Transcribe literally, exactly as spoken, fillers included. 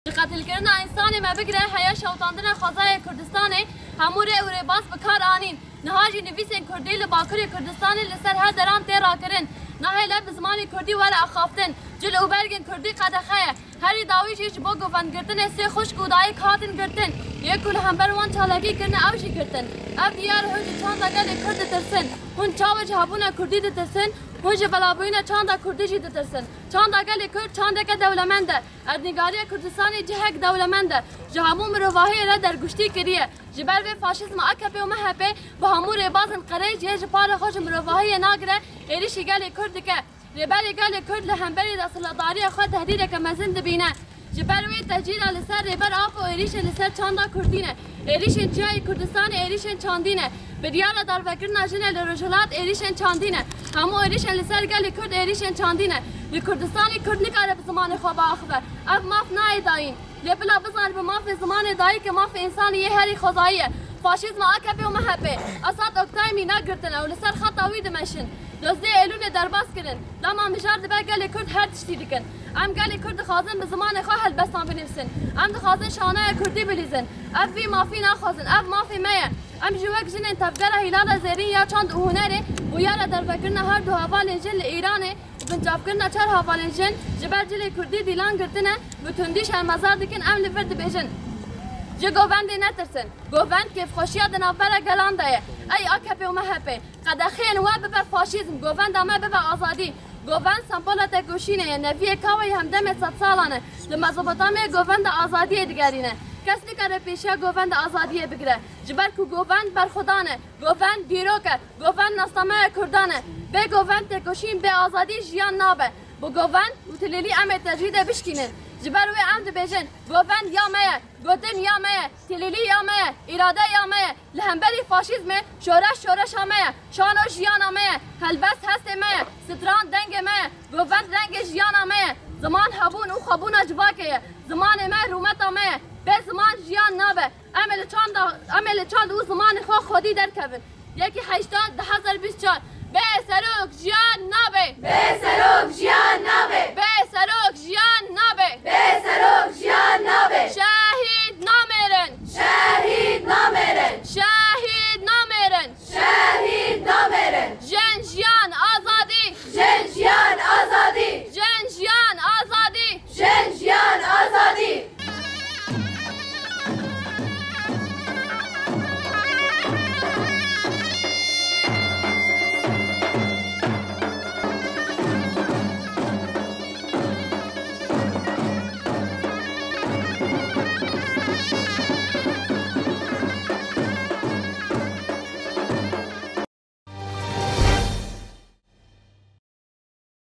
Ji qetilkirina însanê me bigire heya şewitandina xwezayê Kurdistanê hemû rê û rêbaz bi kar anîn. Niha jî nivîsên kurdî li Bakurê Kurdistanê li ser her deran tê rakirin. Nahêle bi zimanê kurdî were axaftin. Cil û bergên kurdî qedexe ye. Herî dawî jî ji bo govendgirtinê sê xwişk û dayik hatin girtin. Yê ku li hember wan çalakî kirine ew jî girtin. Ev diyar hûn ji çanda gelê kurd ditirsin. Hûn çawa ji hebûna kurdî ditirsin, hûn ji velabûyîna çanda kurdî jî ditirsin. Çanda gelê kurd çandeke dewlemend e. Erdnîgariya Kurdistanê cihek dewlemend e. Ji hemû mirovahiyê re derguştî kiriye. Ji ber vê faşîzma A K P û M H P bi hemû rêbazên qirêj yê ji para xwe ji mirovahiyê nagire, êrîşî gelê kurd dike. Rêberê gelê kurd li hemberî desthilatdariya xwe tehdîdeke mezin dibîne. Ji ber wê tecîra li ser Rêber Apo êrîşên li ser çanda kurdî ne. Êrîşên Çiyayê Kurdistanê êrîşên çandî ne. Bi diyara darvekirina jinê li Rojhilat êrîşên çandî ne. Hemû êrîşên li ser gelê kurd êrîşên çandî ne. Li Kurdistanê kurd nikare bi zimanê xwe biaxive. Ev maf nayê dayîn. Lê bila bizanî bi mafê zimanê dayîkê mafê însanî yê herî xwezayî ye. Faşîzma A K P û M H P, Esad Oktay mîna girtine û li ser xeta wî dimeşin. Dozdê Êlûlê derbas kirin. Dema mijar dibe gelê kurd her tiştî dikin. Em gelê kurd dixwazin bi zimanê xwe helbestan binivîsin. Em dixwazin şanaya kurdî bilîzin. Ev vî mafî naxwazin. Ev mafê me ye. Em jî wek jinên tevgera Hîlala Zêrîn ya çand û hunerê bûyera dervekirina her du hevalên jin li Îranê û bincavkirina çar hevalên jin ji ber cilê kurdî dîlan girtine, bi tundî şermezar dikin, em li vir dibêjin. Ji govendê netirsin. Govend kêfxweşiya di navbera gelan de ye. Ey A K P û M H P, qedexeyên we bibe faşîzm, govenda me bibe azadî. Govend sembola tekoşînê ye, neviyê kaweyî hemdemê sedsalan e. Li Mezopotamyayê govenda azadiyê digerîne. Kes nikare pêşiya govenda azadiyê bigire. Ji ber ku govend berxwedan e, govend dîrok e, govend nasnameya kurdan e. Bê govend têkoşîn, bê azadî jiyan nabe. Bi govend û tilîlî em ê tecrîdê bişkînin. Ji ber wê em dibêjin, govend ya me ye, gotin ya me ye, tilîlî ya me ye, îrade ya me ye. Li hemberî faşîzmê şoreş şoreşa me ye, şano jiyana me ye, helbest hestê me ye, stran dengê me ye, govend rengê jiyana me ye. Ziman hebûn û xwebûna civakê ye. Zimanê me rûmeta me ye. Bê ziman jiyan nabe. Em ê li çanda, em ê li çand û zimanê xwe xwedî derkevin. Yekî heşta du hezar bîst çar. Bê serok jiyan nabe. Bê serok jiyan nabe. Bê serok jiyan nabe. Bê serok